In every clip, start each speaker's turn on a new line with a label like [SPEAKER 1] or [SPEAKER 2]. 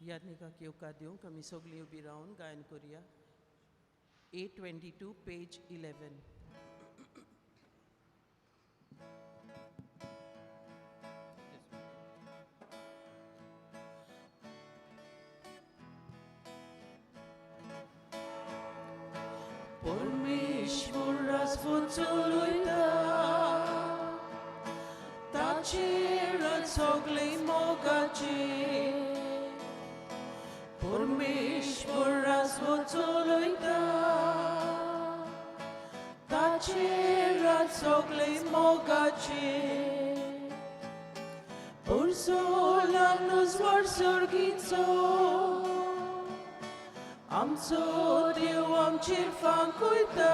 [SPEAKER 1] यादनिकाक येवकार दिवंक आमी सगळीं उबी रावन गायन करुया. 822 पेज 11. परमेश्वर राजवट चलयता, ताचेर सगळे मोगाचे. परमेश्वर राजवट चलयता, ताचेर सगळे मोगाचे. पुरसोलान उजवाड सर्गीचो, आमचो देव आमचेर फांकयता.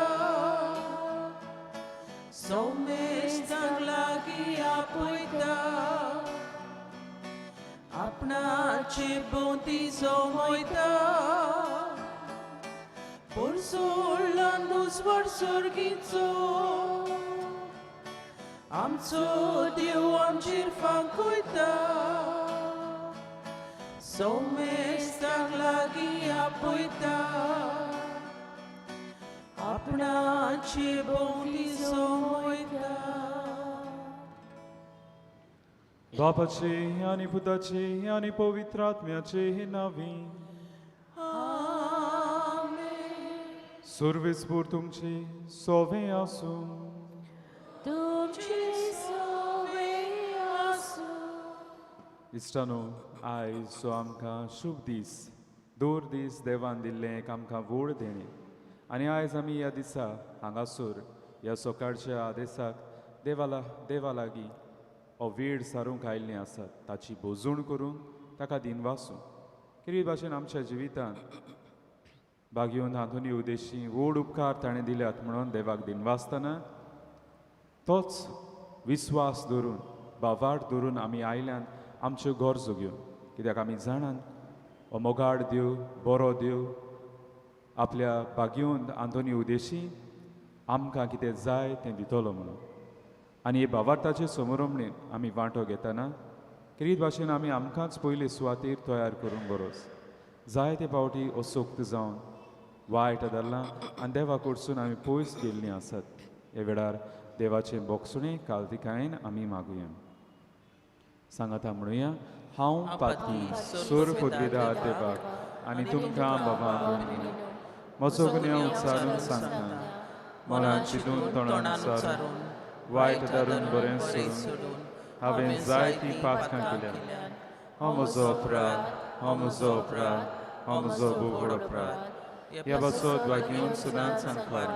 [SPEAKER 1] सोमेस्तांक लागीं आपयता, आपणाचे भोंवती जमयता. पुरसोलान उजवाड सर्गीचो, आमचो देव आमचेर फांकयता. सोमेस्तांक लागीं आपयता, आपणाचे भोंवती जमयता.
[SPEAKER 2] बापाचे आनी पुताचे आनी पवित्र आत्म्याचे नांवी.
[SPEAKER 1] आमेन.
[SPEAKER 2] सर्वेस्पूर तुमचे सोवे आसूं.
[SPEAKER 1] तुमचे सोवे आसूं.
[SPEAKER 2] इश्टानो, आयज जो आमकां शुभ दीस, दोर दीस देवान दिल्लें एक आमकां व्हड देणें. आनी आयज आमी ह्या दिसा हांगासर ह्या सकाळच्या आदेसाक देवा लागीं हो वेळ सारूंक आयिल्लीं आसात. ताची भोजवण करून ताका दिनवासूं. कितें भाशेन आमच्या जिवितांत बागेवन हातून उदेशी व्हड उपकार ताणें दिल्यात म्हणून देवाक दिनवासतना तोच विस्वास धरून, भावार्थ धरून आमी आयल्यान आमच्यो गरजो घेवन. कित्याक आमी जाणात हो मोगाळ देव, बरो देव आपल्या बागेवन आंतोनी उदेशी आमकां कितें जाय तें दितलो म्हणून. आनी हे भावार्थाचे समोरमणेन आमी वांटो घेतना कितें भाशेन आमी आमकांच पयले सुवातेर तयार करूंक गरज. जायते फावटी असोक्त जावन वायट धरलां आनी देवा कडसून आमी पयस गेल्लीं आसात. ह्या वेळार देवाचें बोगसुणें कालतिकायेन आमी मागुया. सांगाता म्हणुया, हांव पाती सोर पदवीदार देवाक आनी तुमकां बाबा म्हजो गुन्यांव उच्चारून सांगता. मनान चिंतून तोंडान उच्चारून वायट धरून बरें सोडून हांवें जायतीं पातकां केल्यात. हो म्हजो अपराध, हो म्हजो अपराध, हो म्हजो भोव अपराध. ह्या पासत वागीवन सदांच सांगपाक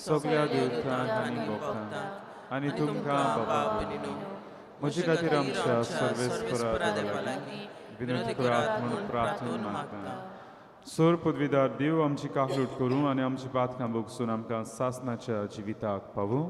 [SPEAKER 2] सगळ्या देवतांक आनी भक्तांक आनी तुमकां बाबा म्हजे खातीर आमच्या सर्वेस्परा देवा लागीं विनंती करात म्हणून प्रार्थना मागता. सोर पदवीदार देव आमची काकलूट करूं आनी आमची पातकां भोगसून आमकां सासनाच्या जिविताक पावूं.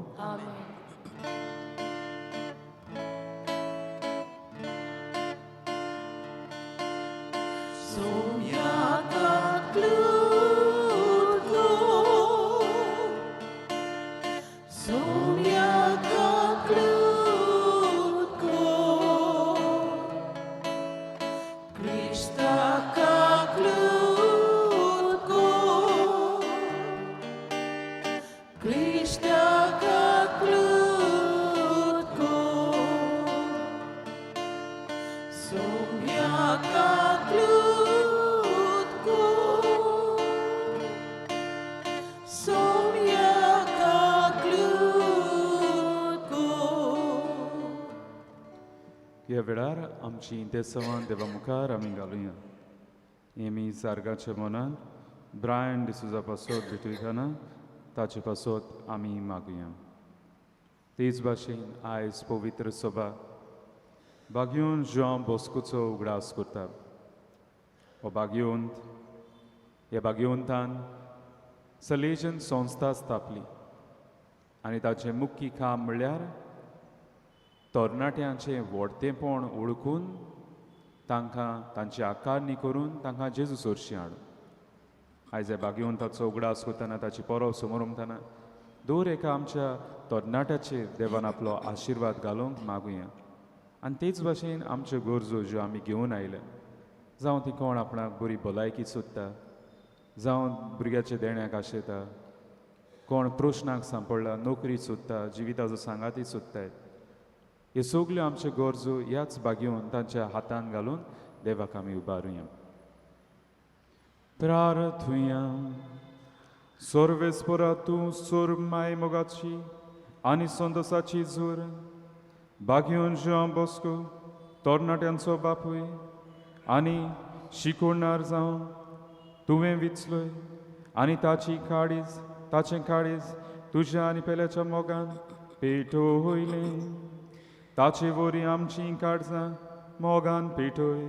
[SPEAKER 2] ह्या वेळार आमची देसवान देवा मुखार आमी घालुया. एमी सार्गाच्या मनान ब्रायन डिसुजा पासत भेटयतना ताचे पासत आमी मागुया. तेच भाशेन आयज पवित्र सभा बागयोन जुआंव बोस्कोचो उगडास करता. हो बागयोंत, ह्या बागयोंतान सलेजन संस्था स्थापली आनी ताचें मुख्य काम म्हणल्यार तरणाट्यांचें व्हडतेंपण ओळखून तांकां तांची आकारणी करून तांकां जेजू सरशी हाडून. आयज ह्या बागयोंताचो उगडास करतना, ताची परब समोर उमतना दर एका आमच्या तरणाट्याचेर देवान आपलो आशिर्वाद घालूंक मागुया. आनी तेच भाशेन आमच्यो गरजो ज्यो आमी घेवन आयल्या जावं ती कोण आपणाक बरी भलायकी सोदता, जावं भुरग्याच्या देण्याक आशेता, कोण प्रश्नाक सांपडला, नोकरी सोदता, जिविताचो सांगाती सोदताय. ह्यो सगल्यो आमच्यो गरजो ह्याच बागेवन तांच्या हातान घालून देवाक आमी उबारुया. प्रार्थुया. सर्वेस्परा तूं सोर माय मोगाची आनी संतोसाची जोर बागेवन जुआंव बॉस्को तरणाट्यांचो बापूय आनी शिकोवणार जावं तुवें विचलोय आनी ताची काळीज ताचें काळीज तुज्या आनी पेल्याच्या मोगान पेटोयलें. ताचे वरी आमचीं काळजां मोगान पेटोय.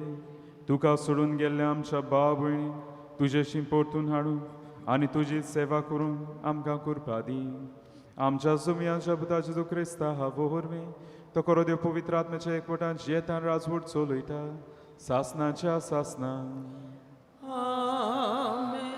[SPEAKER 2] तुका सोडून गेल्ल्या आमच्या भाव भयणी तुजेशी परतून हाडून आनी तुजी सेवा करून आमकां कृपा दी. आमच्या जुम्याच्या पुता जेजू क्रिस्ता हावो वरवीं तो करो देव पवित्र आत्म्याच्या एकवटान जियेतान राजवट चलयता सासनाच्या सासना.
[SPEAKER 1] आमेन.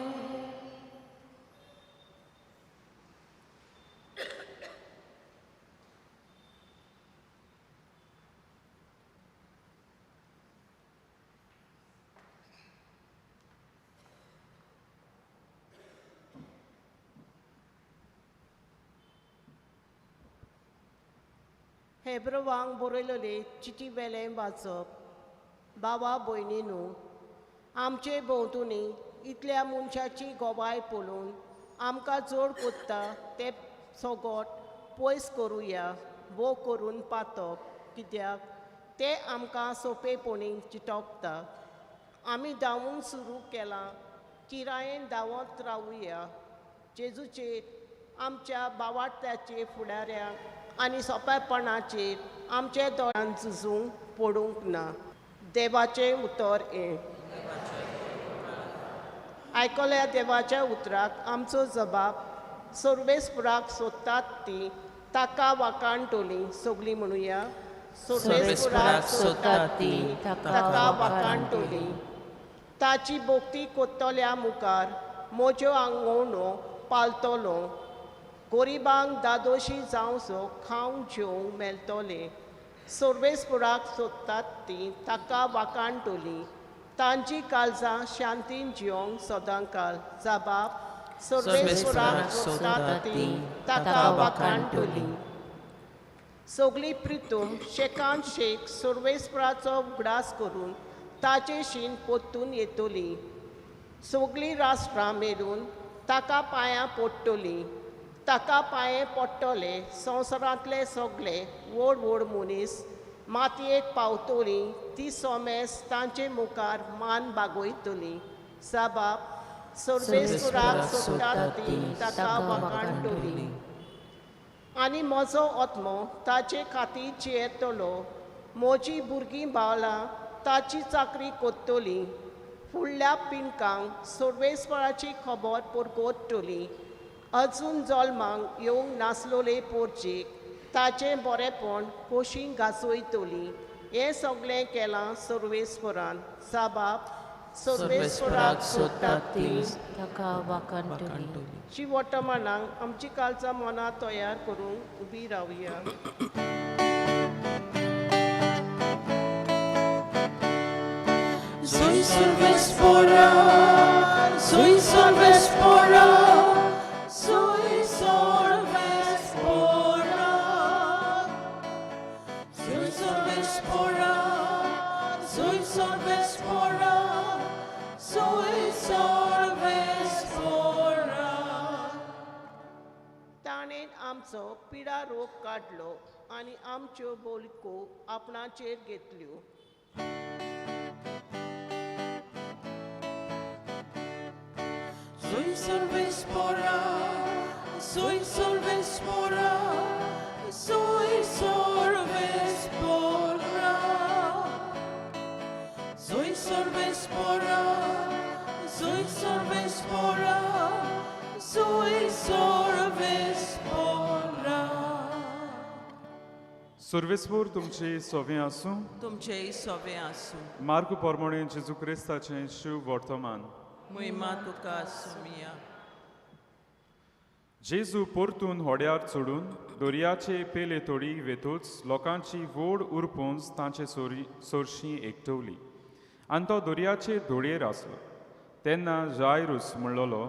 [SPEAKER 3] हेब्रवांक बरयलेले चिटी वेलें वाचप. बाबा भयणीनू, आमचे भोंवतणी इतल्या मनशाची गोवाय पळोवन आमकां जोड कोत्ता तें सगट पयस करुया वो करून पातप, कित्याक तें आमकां सोंपेपणी चिटकता. आमी धांवूंक सुरू केलां, किरायेन धांवत रावुया. जेजूचेर आमच्या बावाट्याचे फुडाऱ्यांक आनी सोंपेपणाचेर आमचे दोळ्यान झुजूंक पडूंक ना. देवाचें उतर हें. आयकल्या देवाच्या उतराक आमचो जबाब सर्वेस्पराक सोदतात ती ताका वाकाणटली. सगळीं म्हणुया,
[SPEAKER 1] सर्वेस्पराक सोदतात ती
[SPEAKER 3] ताका वाकाणटली. ताची भक्ती कोत्तल्या मुखार म्हज्यो आंगवणो पालतलो. गरिबांक दादोशी जावचो खावंक जेवंक मेळटलें. सर्वेस्पराक सोदतात ती ताका वाकाणटली. तांची काळजां शांतीन जिवंक सदांकाल. जबाब सर्वेस्पराक सोदतात ती ताका वाकाणटली. सगळी प्रितूम शेकान शेक सर्वेस्पराचो उगडास करून ताचे शीन परतून येतली. सगळीं राष्ट्रां मेळून ताका पांयां पडटलीं. ताका पांये पडटले संवसारांतले सगळे व्हड व्हड मनीस मातयेक पावतली. ती सोमेस तांचे मुखार मान बागयतली. साबाब सर्वेस्पराक सोदतात ती ताका वाकाणटली. आनी म्हजो आत्मो ताचे खातीर जियेतलो. म्हजी भुरगीं बावलां ताची चाकरी कोत्तली. फुडल्या पिंडकांक सर्वेस्पराची खबर परगटतली. अजून जल्माक येवंक नासलोले पोरचेक ताचें बरेंपण कोशी गाजयतली. हें सगळें केलां सर्वेस्परान. साबाब सर्वेस्पराक सोदतात ती
[SPEAKER 4] ताका वाकाणटली.
[SPEAKER 3] शिवटमानाक आमची कालचा मनां तयार करूंक उबी रावया.
[SPEAKER 1] Soy Sorvespora, soy Sorvespora, soy Sorvespora, soy Sorvespora, soy Sorvespora, soy Sorvespora.
[SPEAKER 3] ताणें आमचो पिडा रोग काडलो आनी आमच्यो बोलको आपणाचेर घेतल्यो.
[SPEAKER 1] Soy Sorvespora, soy Sorvespora, soy Sorvespora, soy Sorvespora, soy Sorvespora, soy Sorvespora.
[SPEAKER 2] सर्वेस्पोर तुमचे सोवे आसूं.
[SPEAKER 1] तुमचेय सोवे आसूं.
[SPEAKER 2] मार्कू पोरमोणे जेजू क्रिस्ताचें शिव वर्तमान.
[SPEAKER 1] महिमा तुका आसूं.
[SPEAKER 2] जेजू परतून होड्यार चडून दर्याचे पेले तोडी वेतूच लोकांची व्हड उरपोंज तांचे सोरशीं एकटवली आनी तो दर्याचे धोडयेर आसलो. तेन्ना जायरूस म्हणलोलो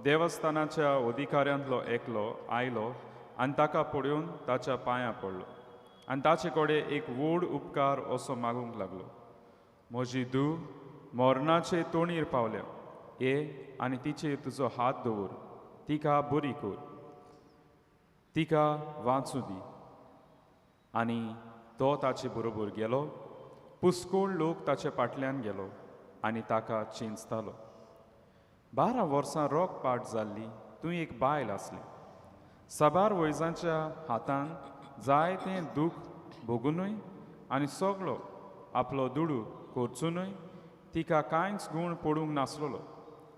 [SPEAKER 2] देवस्थानाच्या अधिकाऱ्यांतलो एकलो आयलो आनी ताका पळोवन ताच्या पांयां पडलो आनी ताचे कडेन एक व्हड उपकार असो मागूंक लागलो, म्हजी धूव मरणाचे तोणीर पावल्या, ये आनी तिचेर तुजो हात दवर, तिका बरी कर, तिका वाचूं दी. आनी तो ताचे बरोबर गेलो. पुस्कोळ लोक ताचे फाटल्यान गेलो आनी ताका चेंचतालो. 12 वर्सां रोग पाट जाल्ली तूं एक बायल आसली. साबार वैजांच्या हातान जायतें दूख भोगुनूय आनी सगळो आपलो दुडू खर्चुनूय तिका कांयच गूण पडूंक नासलेलो,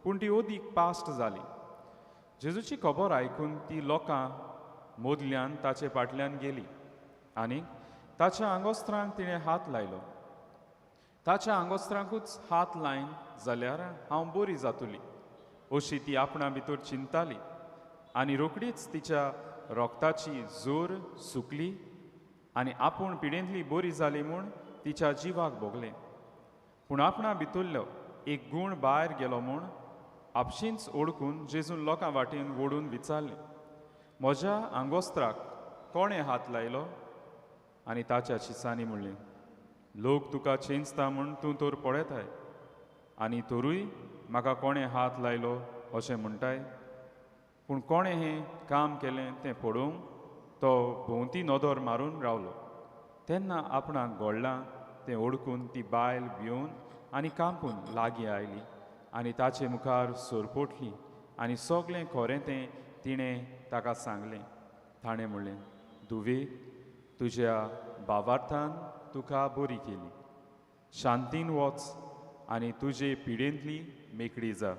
[SPEAKER 2] पूण ती अदीक पास्ट जाली. जेजूची खबर आयकून ती लोकां मदल्यान ताचे फाटल्यान गेली आनी ताच्या आंगोस्त्रांक तिणें हात लायलो. ताच्या आंगोस्त्रांकूच हात लायन जाल्यार हांव बरी जातली अशी ती आपणा भितर चिंताली आनी रोखडीच तिच्या रोगताची जोर सुकली आनी आपूण पिडेंतली बरी जाली म्हूण तिच्या जिवाक भोगलें. पूण आपणा भितरलो एक गूण भायर गेलो म्हूण आपशींच ओळखून जेजून लोकां वाटेन ओडून विचारलें, म्हज्या आंगोस्त्राक कोणें हात लायलो? आनी ताच्या शिसांनी म्हणलें, लोक तुका चेंचता म्हूण तूं तर पळयताय आनी तरूय म्हाका कोणें हात लायलो अशें म्हणटाय. पूण कोणें हें काम केलें तें पळोवंक तो भोंवती नदर मारून रावलो. तेन्ना आपणाक घडलां तें ओळखून ती बायल भिवन आनी कांपून लागीं आयली आनी ताचे मुखार सरपोटली आनी सगळें खरें तें तिणें ताका सांगलें. ताणें म्हणलें, धुवे, तुज्या भावार्थान तुका बरी केली, शांतीन वच आनी तुजे पिडेंतली मेकळी जा.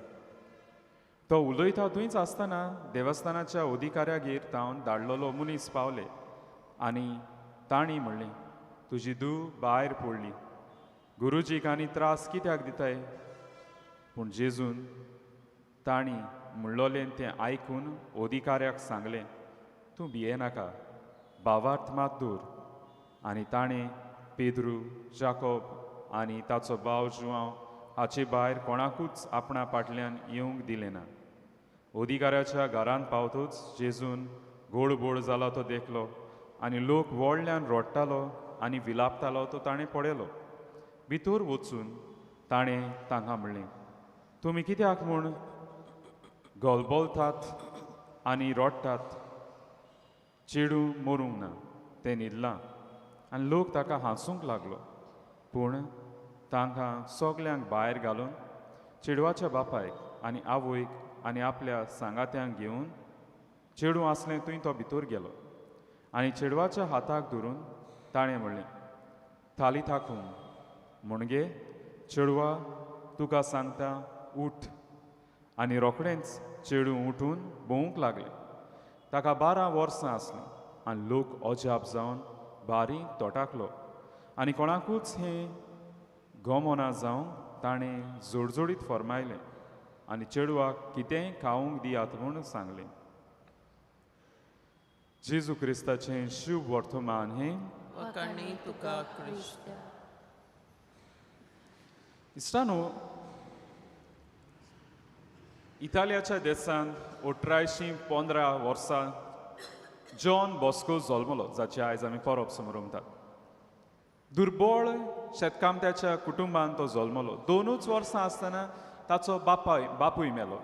[SPEAKER 2] तो उलयता थंयच आसतना देवस्थानाच्या अधिकाऱ्यागेर तावन धाडलेलो मनीस पावले आनी तांणी म्हणलें, तुजी धूव भायर पडली, गुरुजीक आनी त्रास कित्याक दिताय? पूण जेजून तांणी म्हणलोलें तें आयकून अधिकाऱ्याक सांगलें, तूं भियेनाका, भावार्थ मात दवर. आनी ताणें पेद्रू, जाकोब आनी ताचो भाव जुआंव हाचे भायर कोणाकूच आपणा फाटल्यान येवंक दिलें ना. अधिकाऱ्याच्या घरांत पावतूच जेजून गोडबोड जाला तो देखलो आनी लोक व्हडल्यान रडटालो आनी विलापतालो तो ताणें पळयलो. भितर वचून ताणें तांकां म्हणलें, तुमी कित्याक म्हूण गलबलतात आनी रडटात? चेडूं मरूंक ना, तें न्हिदलां. आनी लोक ताका हांसूंक लागलो. पूण तांकां सगल्यांक भायर घालून चेडवाच्या बापायक आनी आवयक आनी आपल्या सांगात्यांक घेवन चेडूं आसलें थंय तो भितर गेलो आनी चेडवाच्या हाताक धरून ताणें म्हणलें, थाली थाकून म्हणगे चेडवा तुका सांगता उठ. आनी रोखडेंच चेडूं उठून भोंवूंक लागलें. ताका 12 वर्सां आसलीं आनी लोक अजाप जावन बारीक तोटाकलो आनी कोणाकूच हें गमना जावन ताणें जोडजोडीत फर्मायलें आनी चेडवाक कितेंय खावंक दियात म्हूण सांगलें. जेजू क्रिस्ताचें शुभ वर्तमान हें.
[SPEAKER 1] वाखाणी तुका क्रिस्त.
[SPEAKER 2] इश्टानो, इतालियाच्या देशांत 1815 वर्सां जॉन बॉस्को जल्मलो, जाचे आयज आमी परब समरमतात. दुर्बळ शेतकामत्याच्या कुटुंबान तो जल्मलो. 2 वर्सां आसतना ताचो बापूय मेलो.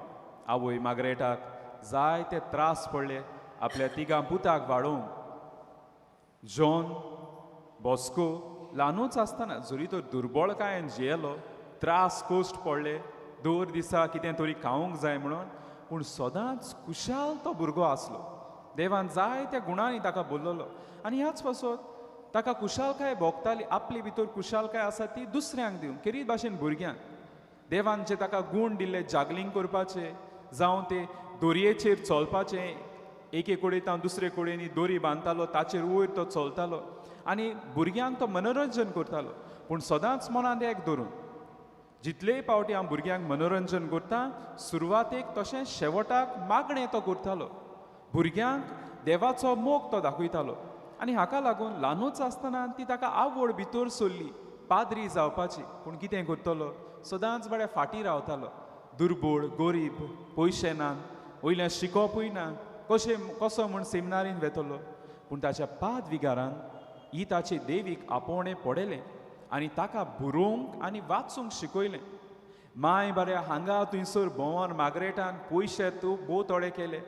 [SPEAKER 2] आवय मागरेटाक जायते त्रास पडले आपल्या तिगां पुताक वाडोवंक. जॉन बॉस्को ल्हानूच आसतना जरी तो दुर्बळकायेन जियेलो, त्रास कश्ट पडले, दर दिसा कितें तरी खावंक जाय म्हणून, पूण सदांच खुशाल तो भुरगो आसलो. देवान जायत्या गुणांनी ताका बोल्लोलो आनी ह्याच पासत ताका खुशालकाय भोगताली. आपली भितर खुशालकाय आसा ती दुसऱ्यांक दिवंक, खेरीत भाशेन भुरग्यांक देवान जे ताका गूण दिल्ले जागलिंग करपाचे, जावं ते दोरयेचेर चलपाचें, एके कडेन तांव दुसरे कडेन दोरी बांदतालो ताचेर वयर तो चलतालो आनी भुरग्यांक तो मनोरंजन करतालो. पूण सदांच मनांत एक धरून जितलेय पावटी हांव भुरग्यांक मनोरंजन करता, सुरवातेक तशें शेवटाक मागणें तो करतालो. भुरग्यांक देवाचो मोग तो दाखयतालो आनी हाका लागून ल्हानूच आसतना ती ताका आवड भितर सरली. पाद्री जावपाची. पूण कितें करतलो, सदांच बऱ्या फाटीं रावतालो. दुर्बोळ, गोरीब, पयशे ना, वयल्यान शिकोवपूय ना, कशें कसो म्हूण सेमिनारीन वेतलो. पूण ताच्या पाद विगारान ही ताचे देवीक आपोवणें पडयलें आनी ताका बरोवंक आनी वाचूंक शिकयलें. माय बऱ्या हांगा थंयसर भोंवन मागरेटान पयशे तूं भोव थोडे केले.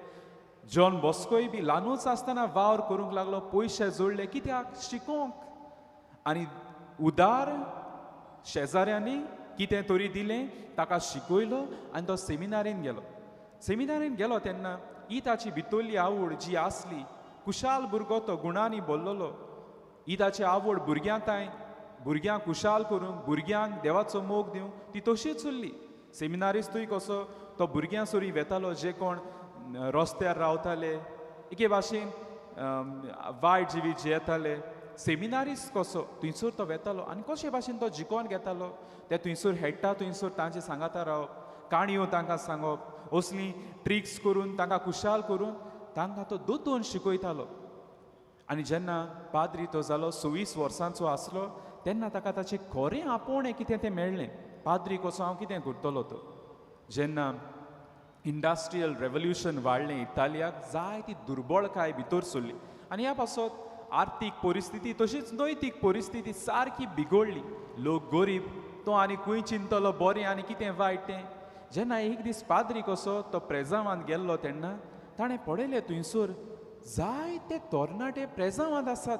[SPEAKER 2] जॉन बॉस्कोय बी ल्हानूच आसतना वावर करूंक लागलो, पयशे जोडले कित्याक, शिकोवंक. आनी उदार शेजाऱ्यांनी कितें तरी दिलें, ताका शिकयलो आनी तो सेमिनारीन गेलो. सेमिनारीन गेलो तेन्ना ही ताची भितरली आवड जी आसली, कुशाल भुरगो तो, गुणांनी बोल्लोलो, ही ताची आवड भुरग्यां तांय भुरग्यांक खुशाल करूंक, भुरग्यांक देवाचो मोग दिवंक, ती तशीच उरली. सेमिनारिस्तूय कसो तो भुरग्यां सरी वेतालो, जे कोण रस्त्यार रावताले, एके भाशेन वायट जिवीत जियेताले. सेमिनारिस्ट कसो थंयसर तो वेतालो आनी कशे भाशेन तो जिकोन घेतालो, ते थंयसर हेडटा थंयसर तांचे सांगाता रावप, काणयो तांकां सांगप, असली ट्रिक्स करून तांकां खुशाल करून तांकां तो दोतोन शिकयतालो. आनी जेन्ना पाद्री तो जालो, 26 वर्सांचो आसलो तेन्ना ताका ताचें खरें आपोवणें कितें तें मेळ्ळें. पाद्री कसो हांव कितें करतलो तो. जेन्ना इंडस्ट्रियल रेवोल्युशन वाडलें इतालियाक, जायती दुर्बळकाय भितर सरली आनी ह्या पासत आर्थीक परिस्थिती तशीच नैतीक परिस्थिती सारकी बिगडली. लोक गरीब, तो आनी खंय चिंतलो बरें आनी कितें वायट तें. जेन्ना एक दीस पाद्री कसो तो प्रेजांवांत गेल्लो तेन्ना ताणें पळयलें थंयसर जायते तरणाटे प्रेजांवांत आसात.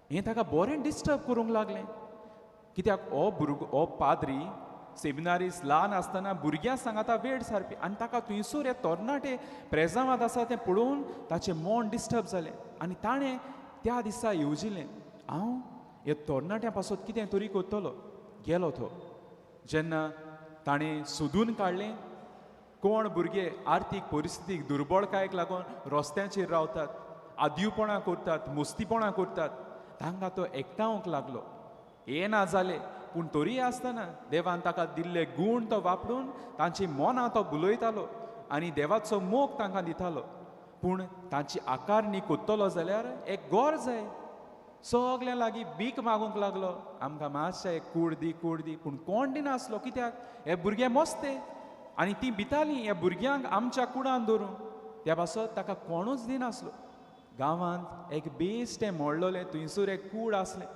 [SPEAKER 2] हें ताका बरें डिस्टर्ब करूंक लागलें, कित्याक हो भुरगो, हो पाद्री सेमिनारिस्ट ल्हान आसतना भुरग्यां सांगाता वेळ सारपी आनी ताका थंयसर हे तरणाटे प्रेजांवांत आसा तें पळोवन ताचें मन डिस्टर्ब जालें. आनी ताणें त्या दिसा येवजिलें, हांव ह्या तरणाट्यां पासत कितें तरी करतलो. गेलो तो. जेन्ना ताणें सोदून काडलें कोण भुरगे आर्थीक परिस्थितीक दुर्बळकायेक लागून रस्त्यांचेर रावतात, आदिवपणां करतात, मस्तीपणां करतात, तांकां तो एकठावंक लागलो. हें ना जालें, पूण तरी आसतना देवान ताका दिल्ले गूण तो वापरून तांची मनां तो बुलयतालो आनी देवाचो मोग तांकां दितालो. पूण तांची आकारणी करतलो जाल्यार एक गरज जाय. सगल्यां लागीं भीक मागूंक लागलो, आमकां मातशें एक कूड दी, कूड दी. पूण कोण दिनासलो, कित्याक हे भुरगे मस्ते आनी ती भितालीं ह्या भुरग्यांक आमच्या कुडान दवरूंक. त्या पासत ताका कोणूच दिनासलो. गांवांत एक बेश्टें मोडलोलें थंयसर एक कूड आसलें,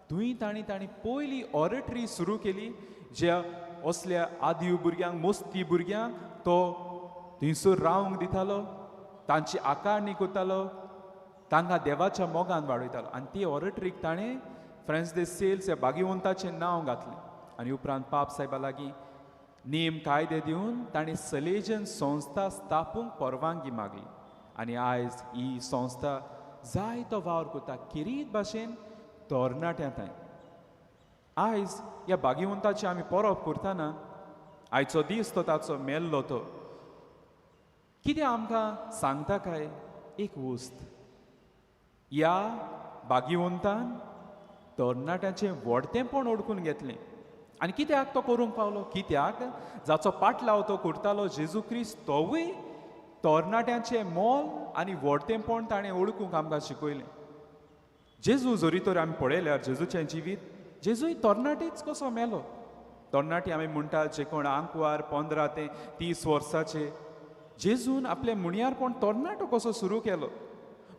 [SPEAKER 2] थंय तांणी तांणी पयली ऑरेटरी सुरू केली, ज्या असल्या आदिव भुरग्यांक, मस्ती भुरग्यांक तो थंयसर रावंक दितालो, तांची आकारणी करतालो, तांकां देवाच्या मोगान वाडयतालो. आनी ती ऑरेटरीक ताणें फ्रेंच दे सेल्स ह्या भागीवंताचें नांव घातलें. आनी उपरांत पाप साहेबा लागीं नेम कायदे दिवन ताणें सलेजन संस्था स्थापूंक परवानगी मागली. आनी आयज ही संस्था जायतो वावर करता खेरीत भाशेन तरणाट्यां थंय. आयज ह्या भागीवंताची आमी परब करतना आयचो दीस तो ताचो मेल्लो तो कितें आमकां सांगता काय एक वस्त, ह्या भागीवंतान तरणाट्याचें व्हडतेंपण ओडकून घेतलें. आनी कित्याक तो करूंक पावलो, कित्याक जाचो पाटलाव तो करतालो जेजू क्रिस्त तोवूय तरणाट्यांचें मोल आनी व्हडतेंपण ताणें ओळखूंक आमकां शिकयलें. जेजू जरी तर आमी पळयल्यार जेजूचें जिवीत, जेजूय तरणाटेच कसो मेलो. तरणाटे आमी म्हणटात जे कोण आंकवार 15 ते 30 वर्साचे, जेजून आपलें मुणयारपण तरणाटो कसो सुरू केलो,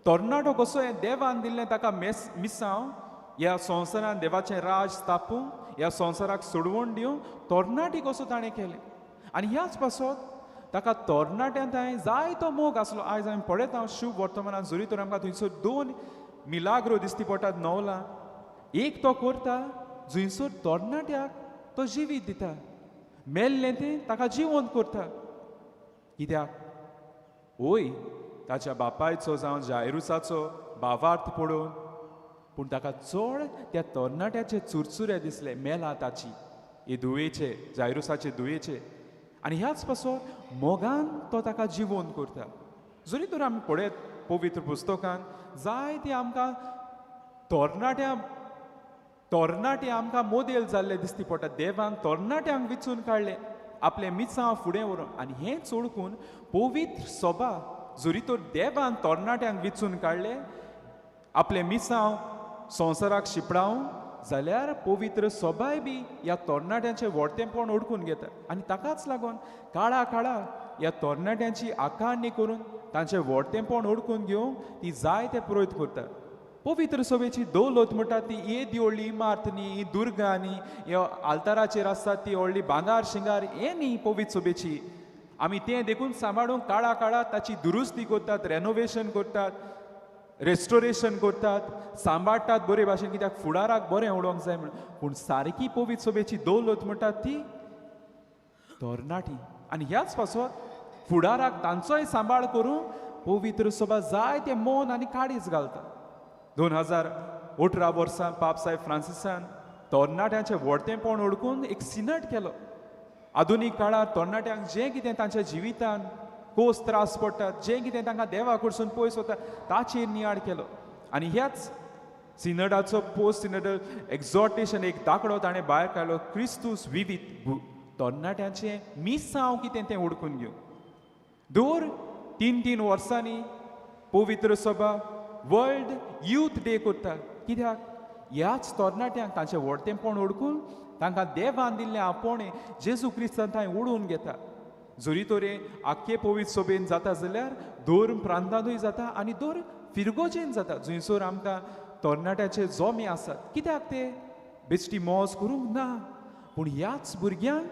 [SPEAKER 2] तरणाटो कसो हें देवान दिल्लें ताका मिसांव ह्या संवसारान देवाचें राज स्थापूंक, ह्या संवसाराक सोडवण दिवंक तरणाटी कसो ताणें केलें. आनी ह्याच पासत ताका तरणाट्यां थंय जायतो मोग आसलो. आयज आमी पळयता शुभ वर्तमानान जरी तर आमकां थंयसर 2 मिलाग्रो दिसती पडटात नवला. एक तो करता जंयसर तरणाट्याक तो जिवीत दिता, मेल्लें तें ताका जिवंत करता. कित्याक ओय ताच्या बापायचो जावं जायरुसाचो भावार्थ पळोवन, पूण ताका चड त्या तरणाट्याचे चुरचुरे दिसले, मेला ताची हे धुवेचे, जायरुसाचे धुवेचे. आनी ह्याच पासत मोगान तो ताका जिवंत करता. जरी तर आमी पळयत पवित्र पुस्तकान जायते आमकां तरणाटे आमकां मोदेल जाल्ले दिसती पडटा. देवान तरणाट्यांक विचून काडले आपलें मिसांव फुडें व्हरून. आनी हें चोडकून पवित्र सभा जरी तर देवान तरणाट्यांक विचून काडले आपलें मिसांव संवसाराक शिपडावन, जाल्यार पवित्र सभाय बी ह्या तरणाट्यांचें व्हडतेंपण ओडकून घेता आनी ताकाच लागून काळा काळा ह्या तरणाट्यांची आकारणी करून तांचें व्हडतेंपण ओडकून घेवंक ती जायते प्रयत्न करता. पवित्र सभेची दौलत म्हणटा ती येदी व्हडली इमारत न्ही, ही दुर्गां न्ही, ह्या आल्ताराचेर आसता ती व्हडली भांगार शिंगार हें न्ही पवित्र सभेची. आमी तें देखून सांबाळून काळा काळा ताची दुरुस्ती करतात, रेनोवेशन करतात, रेस्टोरेशन करतात, सांबाळटात बरे भाशेन, कित्याक फुडाराक बरें उडोवंक जाय म्हणून. पूण सारकी पवित्र सभेची दौलत म्हणटात ती तरणाटी आनी ह्याच पासत फुडाराक तांचोय सांबाळ करून पवित्र सभा जायते मन आनी काळीज घालता. 2018 वर्सां पाप साहेब फ्रांसिसान तरणाट्यांचें व्हडतेंपण ओडकून एक सिनट केलो. आधुनीक काळार तरणाट्यांक जें कितें तांच्या जिवितान कोस त्रास पडटात, जें कितें तांकां देवा कडसून पयस वता ताचेर नियाळ केलो आनी ह्याच सिनडाचो पोस्ट सिनडल एक्झॉर्टेशन एक दाखलो ताणें भायर काडलो, क्रिस्तूस विवीत तरणाट्यांचें मिसांव कितें तें ओडकून घेवन. दर 3-3 वर्सांनी पवित्र सभा वर्ल्ड यूथ डे करता, कित्याक ह्याच तरणाट्यांक तांचें व्हडतेंपण ओडकून तांकां देवान दिल्लें आपोवणें जेजू क्रिस्तान थंय ओडून घेता. जरी तरी आख्खे पवित्र सभेन जाता जाल्यार दर प्रांतांतूय जाता आनी दर फिरगोजेन जाता, जंयसर आमकां तरणाट्याचे जोमे आसात. कित्याक ते बेश्टी मौज करूंक ना, पूण ह्याच भुरग्यांक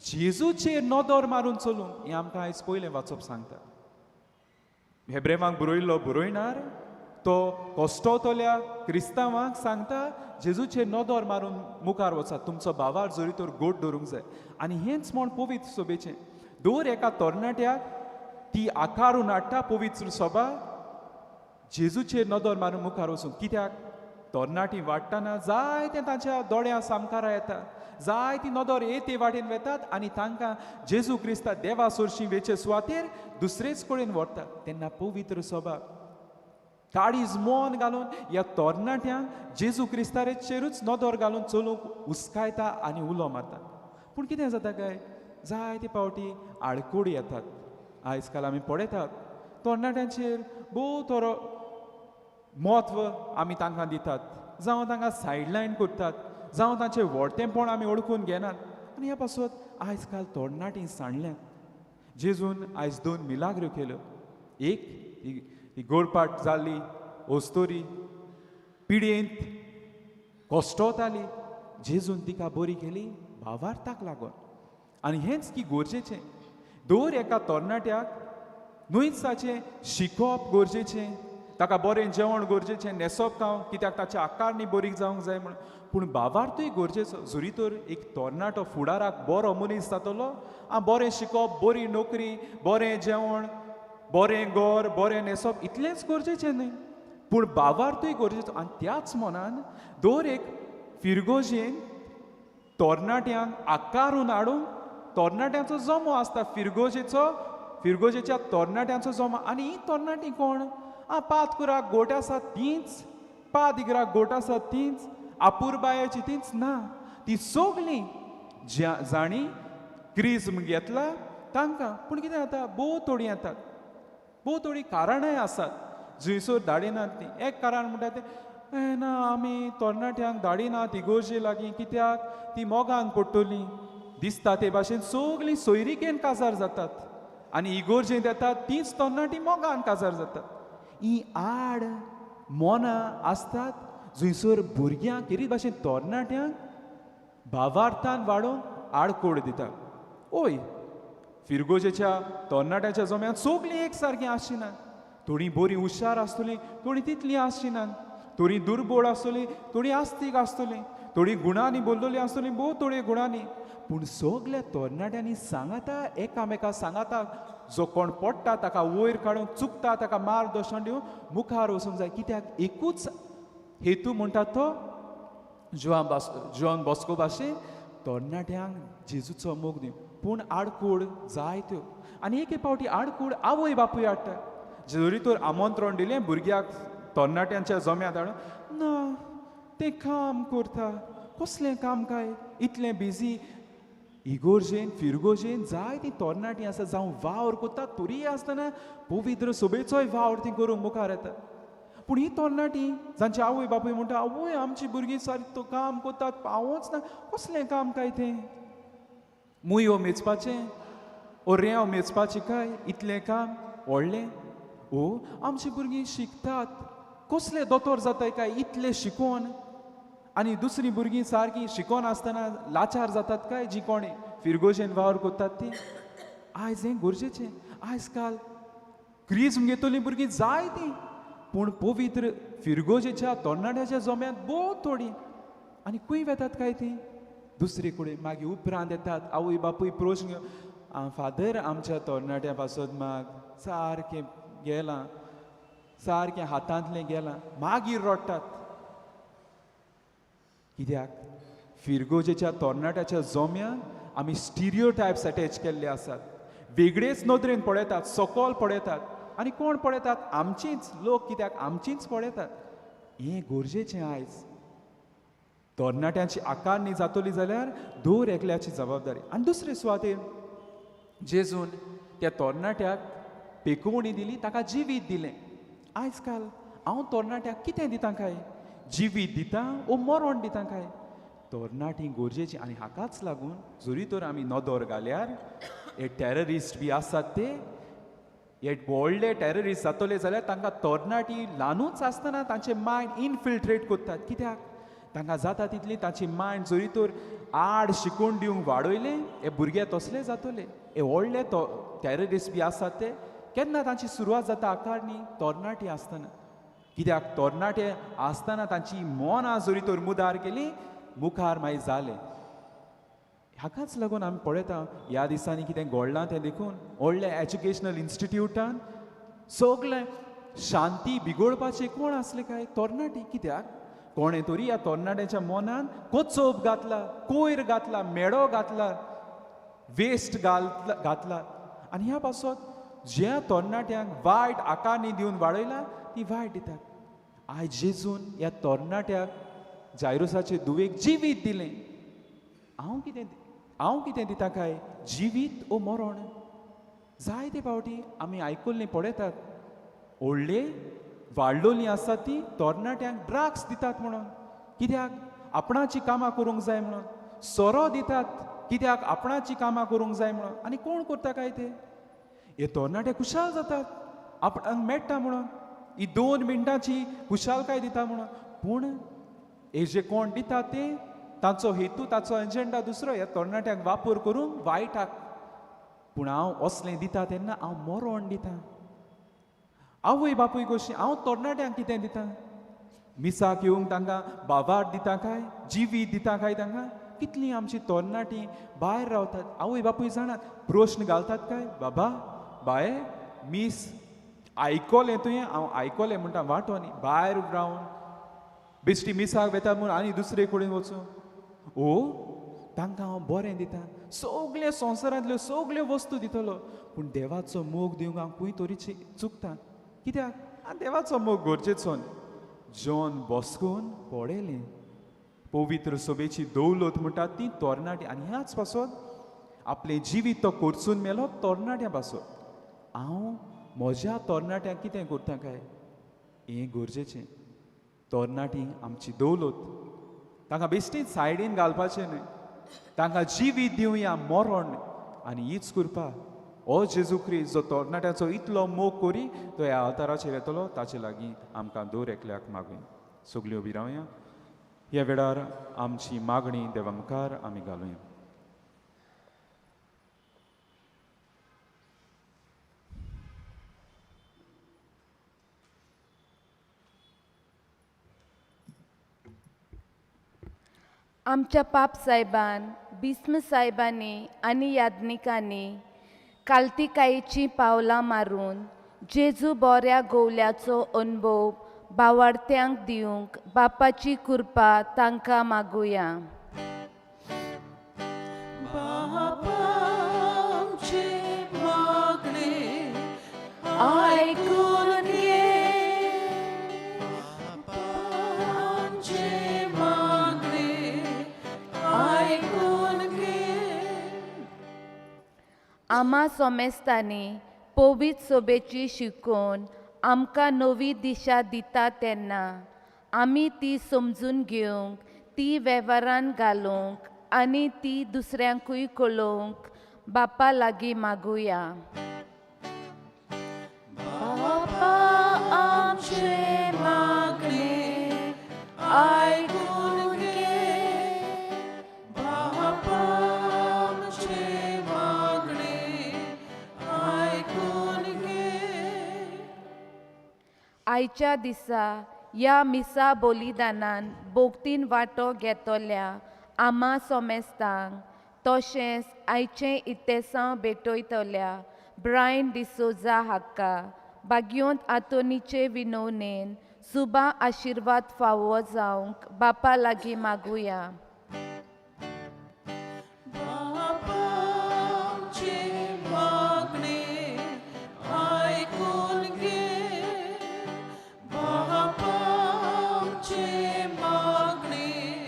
[SPEAKER 2] जेजूचेर नदर मारून चलूंक हें आमकां आयज पयलें वाचप सांगता. हेब्रेवांक बरयल्लो बरयणार तो कश्टोतल्या क्रिस्तांवांक सांगता जेजूचेर नदर मारून मुखार वचात, तुमचो भावार जरी तर गोड धरूंक जाय. आनी हेंच म्हण पवित्र सभेचें दर एका तरणाट्याक ती आकारून हाडटा पवित्र सभा जेजूचेर नदर मारून मुखार वचूंक. कित्याक तरणाटी वाडटना जायतें तांच्या दोळ्यां सामकारा येता, जायती नदर हे ते वाटेन वेतात आनी तांकां जेजू क्रिस्ता देवा सोरशी वेचे सुवातेर दुसरेच कडेन व्हरतात. तेन्ना पवित्र सभा काळीज मन घालून ह्या तरणाट्यांक जेजू क्रिस्ताचेरूच नदर घालून चलूंक हुस्कायता आनी उलो मारता. पूण कितें जाता काय, जायते फावटी आडकोडी येतात. आयज काल आमी पळयतात तरणाट्यांचेर भोव थोडो म्हत्व आमी तांकां दितात, जावं तांकां सायडलायन करतात, जावं तांचें व्हडतेंपण आमी ओळखून घेनात. आनी ह्या पासत आयज काल तरणाटीं सांडल्यात. जेजून आयज 2 मिलाग्रो केल्यो, एक ती गोरपाट जाल्ली ओस्तोरी पिडयेंत कश्टोताली, जेजून तिका बरी केली भावार्थाक लागून. आनी हेंच की गरजेचें, दर एका तरणाट्याक न्हयच ताचें शिकोवप गरजेचें, ताका बरें जेवण गरजेचें, न्हेसप खावंक, कित्याक ताच्या आकारणी बरी जावंक जाय म्हणून, पूण भावार्थूय गरजेचो. जरी तर एक तरणाटो फुडाराक बरो मनीस जातलो, आं बरें शिकोवप, बरी नोकरी, बरें जेवण, बरें घर, बरें न्हेसप इतलेंच गरजेचें न्हय, पूण भावार्थूय गरजेचो. आनी त्याच मनान दर एक फिरगोजेन तरणाट्यांक आकारून हाडूंक तरणाट्यांचो जमो आसता, फिरगोजेचो, फिरगोजेच्या तरणाट्यांचो जमो. आनी ही तरणाटीं कोण, आं पातकुराक गोट आसा तींच, पादिगराक गोट आसा तींच, आपुरबायाची तींच ना, ती सगळीं ज्या जांणी क्रिज्म घेतला तांकां. पूण कितें जाता, भोव थोडीं येतात, भोव थोडीं कारणांय आसात जंयसर धाडिनात ती. एक कारण म्हणटा तें, ना आमी तरणाट्यांक धाडिनात इगोर्जे लागीं, कित्याक ती मोगान पडटलीं, दिसता ते भाशेन सगळीं सोयरिकेन काजार जातात आनी इगोर्जेंत येतात तींच तरणाटीं मोगान काजार जातात. ही आड मोनां आसतात जंयसर भुरग्यांक खेरीत भाशेन तरणाट्यांक भावार्थान वाडोवंक आडकोड दिता. ओय फिरगोजेच्या तरणाट्यांच्या जम्यांत सगळीं एक सारकीं आसची नात, थोडीं बरीं हुशार आसतलीं, थोडीं तितलीं आसची नात, थोडीं दुर्बळ आसतलीं, थोडीं आस्तीक आसतलीं, थोडीं गुणांनी बोल्लोलीं आसतलीं, भोव थोडी गुणांनी. पूण सगल्या तरणाट्यांनी सांगाता एकामेका सांगाता, जो कोण पडटा ताका वयर काडूंक, चुकता ताका मार्गदर्शन दिवन मुखार वचूंक जाय. कित्याक एकूच हेतू म्हणटा तो जुआन बॉस्को भाशेन तरणाट्यांक जेजूचो मोग दिवं. पूण आडकूड जायत्यो, आनी एके फावटी आडकूड आवय बापूय हाडटा. जरी तर आमंत्रण दिलें भुरग्याक तरणाट्यांच्या जम्यांत हाडून, ना तें काम करता, कसलें काम काय, इतलें बिजी. इगोर्जेन फिरगोर्जेन जायतीं तरणाटीं आसा जावं वावर करता, तरीय आसतना पवित्र सभेचोय वावर ती करूंक मुखार येता. पूण ही तरणाटी जांची आवय बापूय म्हणटा, आवय आमची भुरगीं सारकी तो काम करतात पावोच ना, कसलें काम काय तें, मुयो मेजपाचें ओ रेंव मेजपाचें काय इतलें काम व्हडलें, ओ आमची भुरगीं शिकतात कसले दोतोर जाताय काय इतलें शिकोन, आनी दुसरीं भुरगीं सारकीं शिकोन आसतना लाचार जातात काय जी कोणें फिरगोजेन वावर करतात ती. आयज हें गरजेचें. आयज काल क्रिज्म घेतलीं भुरगीं जायतीं, पूण पवित्र फिरगोजेच्या तरणाट्याच्या जम्यांत भोव थोडीं. आनी खंय वेतात काय तीं दुसरे कडेन. मागीर उपरांत येतात आवय बापूय प्रश्न, फादर आमच्या तरणाट्या पासत माग सारकें गेलां, सारकें हातांतलें गेलां, मागीर रडटात. कित्याक फिरगोजेच्या तरणाट्याच्या जम्यांत आमी स्टिरियो टायप्स अटॅच केल्ले आसात, वेगळेच नदरेन पळयतात, सकल पळयतात. आनी कोण पळयतात? आमचींच लोक. कित्याक आमचींच पळयतात. हें गरजेचें. आयज तरणाट्यांची आकारणी जातली जाल्यार दर एकल्याची जबाबदारी. आनी दुसरे सुवातेर जेजून त्या तरणाट्याक पेकोवणी दिली, ताका जिवीत दिलें. आयज काल हांव तरणाट्याक कितें दिता काय? जिवीत दिता ओ मरण दिता काय? तरणाटी गरजेची. आनी हाकाच लागून जरी तर आमी नदर घाल्यार हे टॅररिस्ट बी आसात ते हे व्हडले टॅररिस्ट जातले जाल्यार तांकां तरणाटी ल्हानूच आसतना तांचे मायंड इनफिल्ट्रेट करतात. कित्याक तांकां जाता तितली तांची मायंड जरी तर आड शिकोवन दिवंक वाडयलें हे भुरगे तसले जातले. हे व्हडले तो टॅररिस्ट बी आसात ते केन्ना तांची सुरवात जाता आकारणी तरणाटी आसतना. कित्याक तरणाटे आसतना तांची मनां जरी तर मुदार केली मुखार मागीर जालें. हाकाच लागून आमी पळयता ह्या दिसांनी कितें घडलां तें देखून व्हडल्या एज्युकेशनल इन्स्टिट्यूटान सगळें शांती बिगोडपाचें कोण आसलें काय? तरणाटी. कित्याक कोणें तरी ह्या तरणाट्याच्या मनान कोचोप घातला, कोयर घातला, मेडो घातला, वेस्ट घातला. आनी ह्या पासत ज्या तरणाट्यांक वायट आकारणी दिवन वाडयला ती वायट दितात. आयज जेजून ह्या तरणाट्याक जायरुसाचे दुवेक जिवीत दिलें. हांव कितें दिता काय? जिवीत ओ मरण. जायते फावटी आमी आयकुल्लीं पळयतात व्हडले वाडलोलीं आसात ती तरणाट्यांक ड्रग्स दितात म्हणून. कित्याक आपणाची कामां करूंक जाय म्हणून. सोरो दितात कित्याक आपणाची कामां करूंक जाय म्हणून. आनी कोण करता काय ते? हे तरणाटे खुशाल जातात आपणाक मेळटा म्हणून, ही 2 मिनटांची खुशालकाय दिता म्हणून. पूण हे जे कोण दिता ते तांचो हेतू, ताचो एजेंडा दुसरो, ह्या तरणाट्यांक वापर करूंक वायटाक. पूण हांव असलें दिता तेन्ना हांव मरण दिता. आवय बापूय कशी हांव तरणाट्यांक कितें दिता? मिसाक येवंक तांकां बाबार दिता काय? जिवीत दिता काय तांकां? कितलीं आमची तरणाटीं भायर रावतात, आवय बापूय जाणात, प्रश्न घालतात काय? बाबा बाये मीस आयकोलें तुवें? हांव आयकोलें म्हणटा वांटो न्ही, भायर रावन बेश्टी मिसाक वेता म्हूण आनी दुसरे कडेन वचूं. ओ तांकां हांव बरें दिता, सगळे संवसारांतल्यो सगळ्यो वस्तू दितलो, पूण देवाचो मोग दिवंक हांव खंय तरी चुकता. कित्याक देवाचो मोग गरजेचो न्ही. जॉन बॉस्कोन पळयलें पवित्र सभेची दौलत म्हणटात ती तरणाटी. आनी ह्याच पासत आपलें जिवीत तो कोर्सून मेलो तरणाट्यां पासत. हांव म्हज्या तरणाट्यांक कितें करता काय? हें गरजेचें. तरणाटी आमची दौलत, तांकां बेश्टीच सायडीन घालपाचें न्हय, तांकां जिवीत दिवया मरण. आनी हीच कृपा ओ जेजू क्रिस्त जो तरणाट्याचो इतलो मोग करी तो ह्या अवताराचेर येतलो, ताचे लागीं आमकां दर एकल्याक मागूया. सगळीं उबी रावया. ह्या वेळार आमची मागणी देवा मुखार आमी घालुया.
[SPEAKER 4] आमच्या पाप साहेबान, भीष्म साहेबांनी आनी याज्ञिकांनी कालतिकायेचीं पावलां मारून जेजू बोऱ्या गोवल्याचो अनुभव बावाडत्यांक दिवंक बापाची कृपा तांकां मागुया. आयकून घे, आमचें मागणें आयकून घे. आमा सोमेस्तांनी पवित्र सोबेची शिकोवन आमकां नवी दिशा दिता तेन्ना आमी ती समजून घेवंक, ती वेव्हारान घालूंक आनी ती दुसऱ्यांकूय कळोवंक बापा लागीं मागुया. बापा आमचें मागणें आयकून घे,
[SPEAKER 1] बापा आमचें मागणें आयकून घे.
[SPEAKER 4] आयच्या दिसा ह्या मिसा बलिदानान भोगतीन वांटो घेतल्या आमा सोमेस्तांक, तशेंच आयचें इत्तेसांव भेटयतल्या ब्रायन डिसोजा हाका भाग्योंत आंतोनीचे विनवणेन सुबा आशिर्वाद फावो जावंक बापा लागीं मागुया.
[SPEAKER 1] बापा आमचें मागणें आयकून घे, बापा आमचें मागणें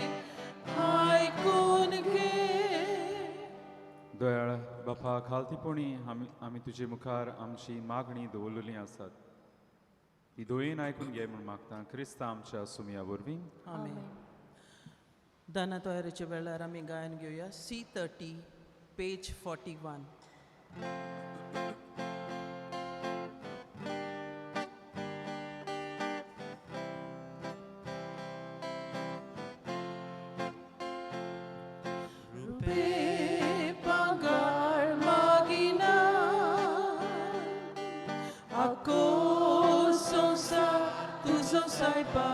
[SPEAKER 1] आयकून घे.
[SPEAKER 2] दयाळ बापा, खालतीपणी आमी तुजे मुखार आमची मागणी दवरलेली आसात, ती दोयेन आयकून घे म्हूण मागता क्रिस्ता आमच्या सुमया वरवीं.
[SPEAKER 1] आमेन. दाना तयारेच्या वेळार आमी गायन घेवया C30 page 41. रुपे पगार मागिना, आको संवसार तुजो सायबा,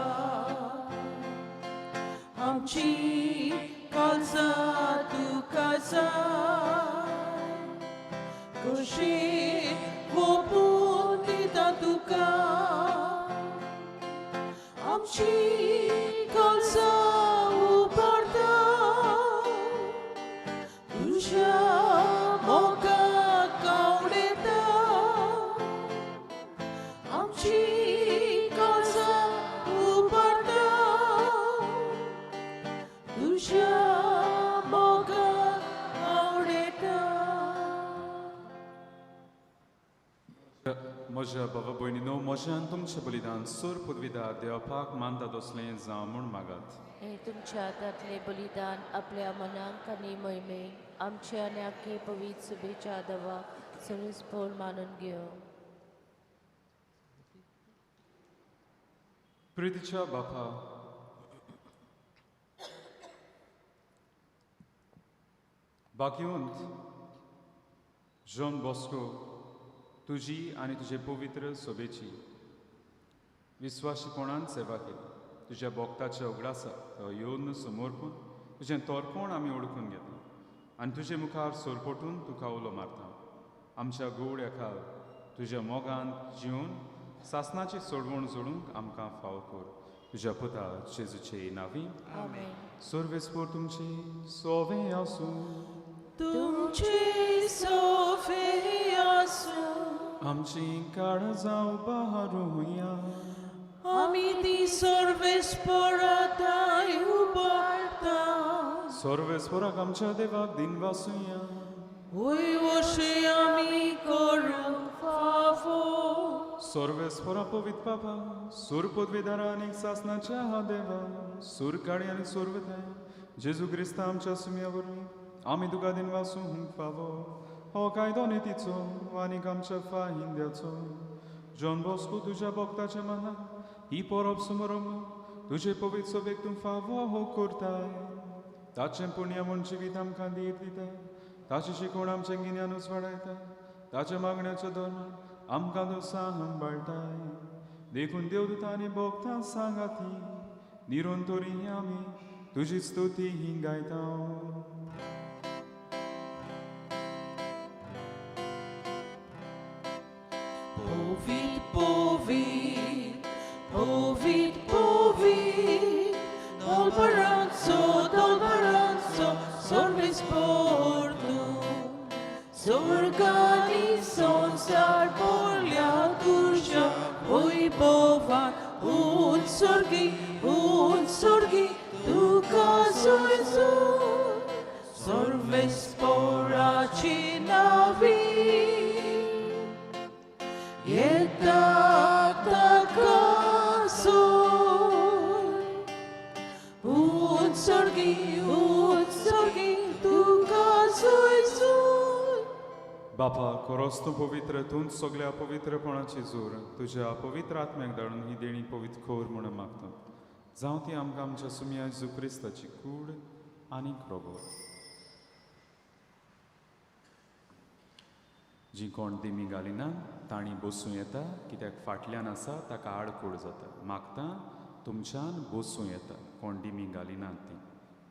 [SPEAKER 1] आमची काळजा तुका जाय, कशी वोपून दिता तुका, आमची काळजा उबारता तुज्या मोगाक आवडटा, आमची काळजा उबारता तुज्या मोगाक आवडटा.
[SPEAKER 2] म्हज्या बाबा भयणीनो, म्हजें आनी तुमचें बलिदान सूर पुदविदार देवपाक मानता तसलें जावं म्हूण मागात.
[SPEAKER 5] हे तुमच्या हातांतलें बलिदान आपल्या मनाक आनी मोहिमेक आमच्या आनी आख्खे पवित्र सुबेच्या दवाक सरूसभर मानून घेवं.
[SPEAKER 2] प्रितीच्या बापा, बाकीवंत जॉन बॉस्को तुजी आनी तुजे पवित्र सोबेची विस्वाशीपणान सेवा केली. तुज्या भोक्ताच्या उगडासाक तो येवन समर्पून तुजें तोरपण आमी ओळखून घेता आनी तुजे मुखार सोरपोटून तुका उलो मारता. आमच्या गोवड्या खाल तुज्या मोगान जिवन सासनाची सोडवण जोडूंक आमकां फाव कर. तुज्या पुता जेजूचे नांवी.
[SPEAKER 5] आमेन.
[SPEAKER 2] सर्वेस्पोर तुमचे सोवे आसूं.
[SPEAKER 1] तुमचे सोफे आसूं.
[SPEAKER 2] आमची काळजां उबारुया.
[SPEAKER 1] आमी ती सर्वेस्पराताय उबारता.
[SPEAKER 2] सर्वेस्पोराक आमच्या देवाक दिनवासुया.
[SPEAKER 1] वय वशे आमी करूंक फावो.
[SPEAKER 2] सर्वेस्पोरा पवित्र पापा, सूर पदवीदारा आनी सासनाच्या हा देवा, सूर काळी आनी सोरवताय जेजू क्रिस्ता आमच्या सुमया वरवीं आमी तुका दिनवासूंक फावो. हो कायदो नितीचो आनी आमच्या फाहिंद्याचो. जॉन बॉस्को तुज्या भक्ताच्या मनाक ही परब समरंभ तुजे पवित्र सोबेक तूं फावो हो करताय. ताचें पुण्य म्हूण जिवीत आमकां धीर दिता, ताची शिकवण आमचें गिन्यान उजवाडायता, ताच्या मागण्याचो धर्म आमकां तूं सांबाळटाय. देखून देवदूत आनी भक्तां सांगाती निरंतरी आमी तुजी स्तुती ही गायता.
[SPEAKER 1] Povit, povit, povit, povit, dolbaranzo, dolbaranzo, sorvis portu. Sorgani sonsar polja tuja, vojbovan, un sorgi, tuka soizu, sorves poraci navi. Yeta
[SPEAKER 2] बापा खरोच तूं पवित्र, तूंच सगल्या पवित्रपणाची जोर, तुज्या पवित्र आत्म्याक धाडून ही देणी पवित्र कर म्हूण मागता. जावं ती आमकां आमच्या सुमया जेजू क्रिस्ताची कूड आनी रोगो. जी कोण दिमी घालिना तांणी बसूं येता, कित्याक फाटल्यान आसा ताका आडखूड जाता. मागता तुमच्यान बसूं येता, कोण दिमी घालिना ती,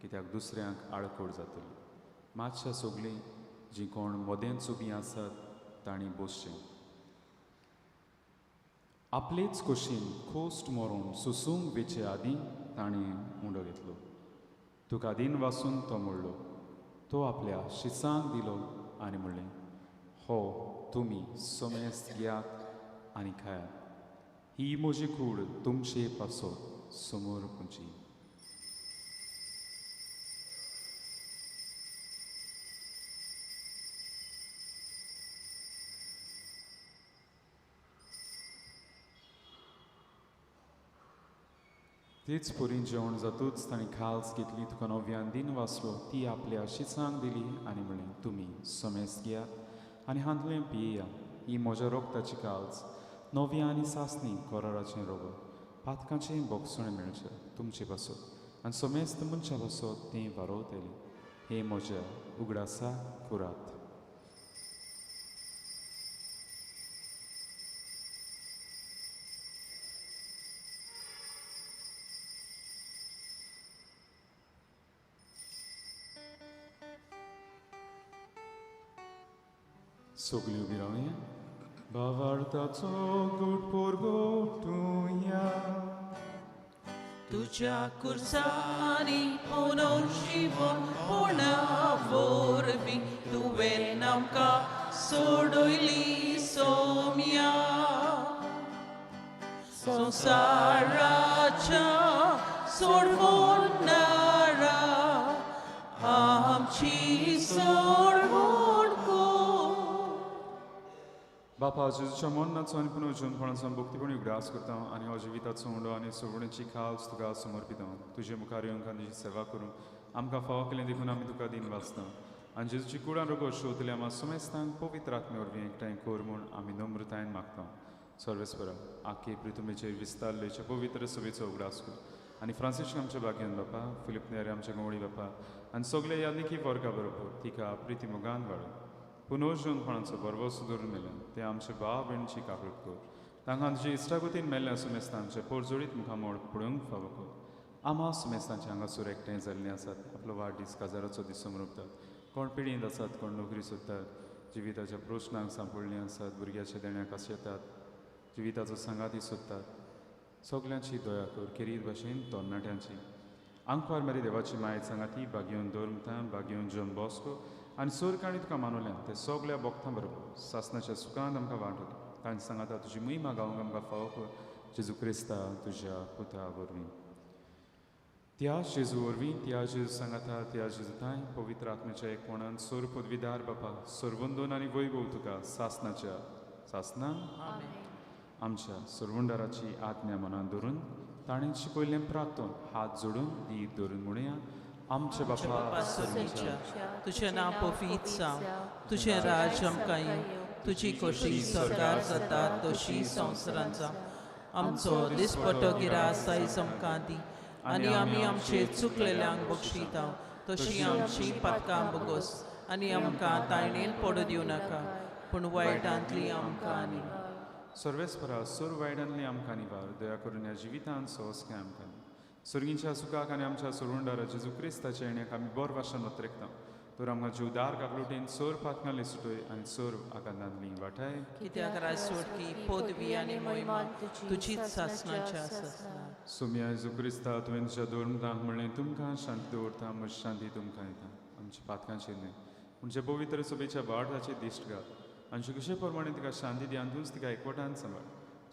[SPEAKER 2] कित्याक दुसऱ्यांक आडखूड जातली. मातशा सगळीं जी कोण मदेंच उबीं आसात तांणी बसचें. आपलेच कुशीन खोस्ट मरोन सुसूंक वेचे आदीं ताणें उंडो घेतलो. तुका दीन वासून तो म्हणलो, तो आपल्या शिसांक दिलो आनी म्हणलें, हो तुमी समेस्त घेयात आनी खायात, ही म्हजी कूड तुमचे पासत समोर पुंची. तीच पुरी जेवण जातूच ताणें खाल्स घेतली, तुका नव्यान दीन वाचलो, ती आपल्या शिसांक दिली आनी म्हणलें, तुमी समेस्त घेयात आनी हांतलें पियेया, ही म्हज्या रोगताची काल्स नव्या आनी सासणी कराराचें रोगो, पातकांचें बोगसणें मेळचें तुमचे पासत आनी समेस्त मनशां पासत तें वारोवतलें. हें म्हज्या उगडासा कुरात. सगळीं उबी रावया. भावार्थाचो गूट पोरगोटुया,
[SPEAKER 1] तुज्या कुर्सांनी पुनर्जीवन पूर्ण वरवीं तुवें आमकां सोडयली सोम्या. संवसाराच्या सोडवणारा आमची सोडवण कर.
[SPEAKER 2] बापा जेजूच्या मरणाचो आनी पुनर्जीवनपणाचो भक्तीपणी उगडास करता आनी हो जिविताचो उंडो आनी सोडवणेची खास तुका समर्पिता. तुजे मुखार येवंक आनी तुजी सेवा करूंक आमकां फावो केलें देखून आमी तुका दीन वाचता. आनी जेजूची कुडान रोगो शोधले आमा सुमेस्तांक पवित्र आत्मे वरवीं एकठांय कर म्हूण आमी नम्रतायेन मागता. सर्वेस्परा आखे प्रितुमेचेर विस्तारलेचे पवित्र सभेचो उगडास कर आनी फ्रांसिस्क आमच्या भाग्यान बापा, फिलीप नेरे आमच्या गवळी बापा आनी सगळे ह्या निकी वर्गा बरोबर तिका प्रिती मोगान वाडय. पुनर्जीवनपणाचो बरवस धरून मेल्यान ते आमचे भाव भयणीची काकळूट कर. तांकां तुजे इश्टागतीन मेल्ल्या सुमेस्तांचे पोरजोडीत मुखामोड पळोवंक फावो कर. आमा सुमेस्तांचे हांगासर एकठांय जाल्ले आसात, आपलो वाडदीस काजाराचो दीस समरोपतात. कोण पिडींत आसात, कोण नोकरी सोदतात, जिविताच्या प्रश्नांक सांपडलीं आसात, भुरग्याच्या देण्याक आशेतात, जिविताचो सांगाती सोदतात. सगल्यांची दया कर, खेरीत भाशेन तरणाट्यांची. आंकवार मारी देवाची मायेत सांगाती बागेवन दवरता, बागेवन जॉन बॉस्को आनी सोर काणी तुका मानवल्यान ते सगल्या भक्तां बरोबर सासनाच्या सुखांत आमकां वांटो. तांणी सांगाता तुजी महिमा गावंक आमकां फावो कर, जेजू क्रिस्ता तुज्या पुता वरवीं. त्या जेजू वरवीं, त्या जेजू सांगाता, त्या जेजू थांय पवित्र आत्म्याच्या एकपणान सोर पदवीदार बापा सरवंदोन आनी वैभव तुका सासनाच्या सासना. आमच्या सरवंडाराची आज्ञा मनान धरून ताणें शिकयल्लें प्रार्थन हात जोडून दीत धरून म्हणुया. आमचे बापा
[SPEAKER 1] स्वर्गीच्या, तुजें नांव पवित्र जावं, तुजें राज्य आमकां येवं, तुजी खोशी स्वर्गार जाता तशी संवसारांत जावं. आमचो दिसपटो गिरास आयज आमकां दी आनी आमी आमचे चुकलेल्यांक बक्षिता तशी आमची पातकां बोगोस आनी आमकां तायणेन पडू दिवं नाका, पूण वायटांतली आमकां न्ही.
[SPEAKER 2] सर्वेस्परा सोर वायटांतली आमकां निवार, दया करून ह्या जिवितांत सोंसकें आमकां. सर्गींच्या सुखाक आनी आमच्या सोडवणदारा जेजू क्रिस्ताच्या येण्याक आमी बरो वाशन वत्रेकता. तर आमकां जिवदार काकलुटेन सोर पातकांले सुटय आनी सोर आकांतांतली वाठाय.
[SPEAKER 1] कित्याक राजसोडकी पदवी आनी मोहिमा तुजीच सासणाच्या सासना.
[SPEAKER 2] सोम्या जेजू क्रिस्ता, तुवें तुज्या धर्मतांक म्हणलें, तुमकां शांती दवरता, म्हजी शांती तुमकां दिता. आमच्या पातकांचेर न्हय पूण जे पवित्र सभेच्या वाठाचे दिश्ट घाल आनी कशे प्रमाणे तिका शांती दी आनी तूंच तिका एकवटान सांबाळ,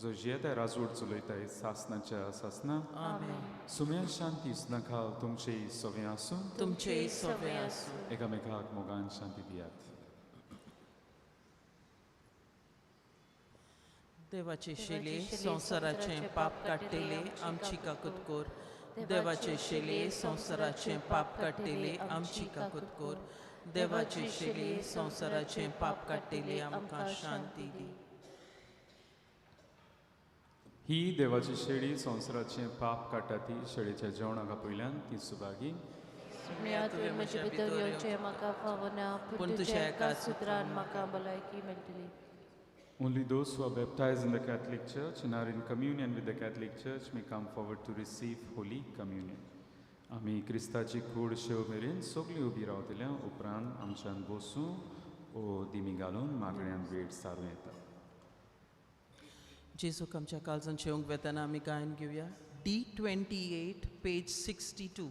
[SPEAKER 2] जो जियेताय राजवट चलयताय सासनाच्या सासना.
[SPEAKER 1] आमेन.
[SPEAKER 2] सुम्या शांती सुनाखाल तुमचेय सगळें आसूं,
[SPEAKER 1] तुमचेय सगळें आसूं.
[SPEAKER 2] एकामेकाक मोगान शांती दियात.
[SPEAKER 1] देवाचे शेले संवसाराचें पाप काडटेले आमची काकूत कर. देवाचे शेले संवसाराचें पाप काडटेले आमची काकूत कर. देवाची शेली संवसाराचें पाप काडटेली आमकां शांती दी.
[SPEAKER 2] ही देवाची शेळी संवसाराचें पाप काडटा ती शेळीच्या जेवणाक आपयल्यान ती सुभागी.
[SPEAKER 5] तुवें म्हजे भितर येवचें म्हाका फावना, पूण तुज्या एका सुत्रान म्हाका भलायकी मेळटली.
[SPEAKER 2] Only those who are baptized in the Catholic Church and are in communion with the Catholic Church may come forward to receive Holy Communion. आमी क्रिस्ताची कूड शेव मेरेन सगळीं उबी रावतल्या उपरांत आमच्यान बसूं ओ दिमी घालून मागण्यान वेळ सारूं येता.
[SPEAKER 1] जेजूक आमच्या काळजान शेवंक वेतना आमी गायन घेवया. D28 page 62.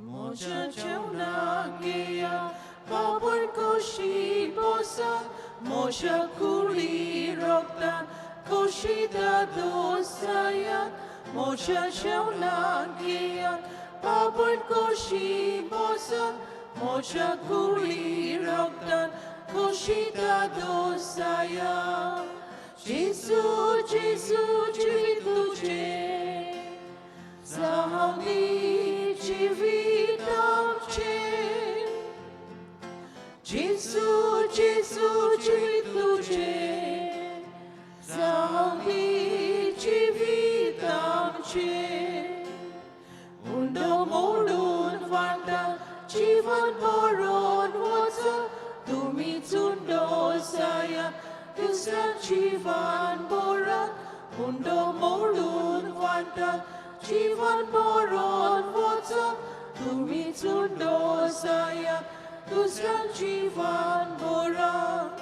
[SPEAKER 1] म्हज्या जेवणाक घेया बाबूण खोशी बोसा, म्हज्या कुडी रोगतान खोशी दादोसाया. म्हज्या जेवणाक घेया बाबूण खोशी बोसा, म्हज्या कुडी रोगतान खोशी दादोसाया. जेजू जेजू जिवीत तुजें जावं दी जिवीत आमचें. जेजू जेजू जिवीत तुजें जावं दी जिवीत आमचें. उंडो मोडून वांटा जिवन बरोवन वचा, तुमीच उंडो जाया दुसऱ्या जिवन बरात. उंडो मोडून वांटा जिवन बरोवन वचा, तुमीच उंडो जाया दुसऱ्या जिवन बरात.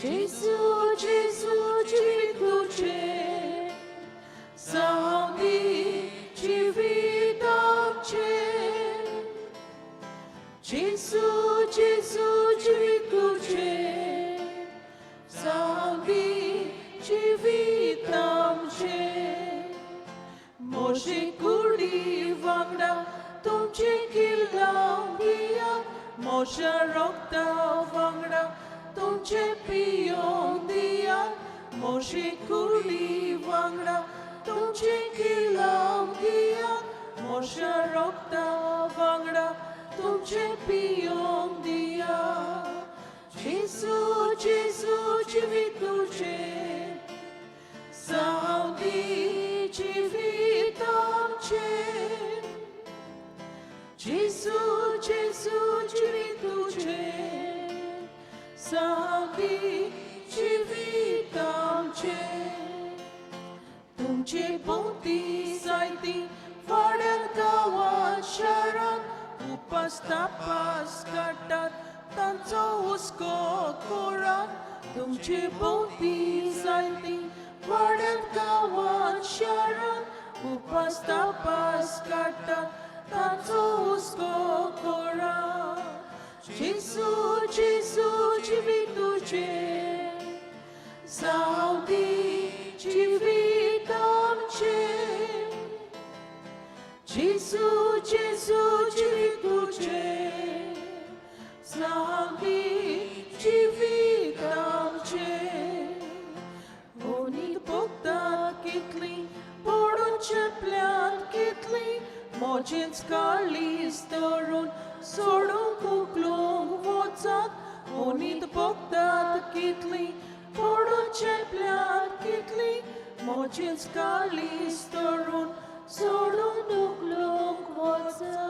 [SPEAKER 1] जेजू जेजू जिवीत तुजें जावं दी जिवीत आमचें. जेजू जेजू जिवीत तुजें जावं दी जिवीत आमचें. म्हजे कुडी वांगडा तुमचें किल्लांव दियात, म्हज्या रोगता वांगडा तुमचें पियोवंक दियात. म्हजे कुडी वांगडा तुमचें किल्लांव दियात, म्हज्या रोगता वांगडा तुमचें पियोवंक दियात. जेजू जेजू जिवीत तुजें जावं दी जिवीत आमचें. जेजू जेजू जिवीत तुजें जावं दी जिवीत आमचें. तुमचे भोंवती जायती वाड्यार गांवांत शारांत उपास तापास काडटात तांचो हुस्को करात. तुमचे भोंवती जायती वाड्यार गांवांत शारांत उपास तापास काडटात तांचो हुस्को करात. जेजू जेजू जिवीत तुजें जावं दी जिवीत आमचें. जेजू जेजू जिवीत तुजें जावं दी जिवीत आमचें. ओनीत भोगतात कितली पडून चेपल्यांत कितली, म्हजेंच काळीज धरून सोडूंक उखलूंक वचात. ओनीत भोगतात कितली पडून चेपल्यांत कितली, म्हजेंच काळीज धरून सोडून उखलूंक वचात.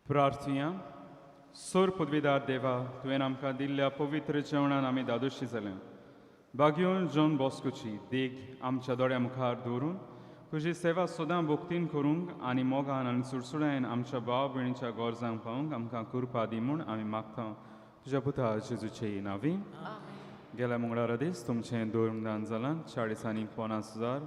[SPEAKER 2] प्रार्थुया. सोर पदवीदार देवा, तुवें आमकां दिल्ल्या पवित्र जेवणान आमी दादोशी जाल्या. बागयोन जॉन बॉस्कोची देख आमच्या दोळ्या मुखार दवरून तुजी सेवा सदां भक्तीन करूंक आनी मोगान आनी सुडसुडायेन आमच्या भाव भयणीच्या गरजांक पावूंक आमकां कृपा दी म्हूण आमी मागता तुज्या पुता जेजूचे नांवी. गेल्या मंगळारा दीस तुमचें धर्मदान जालां 40,50,000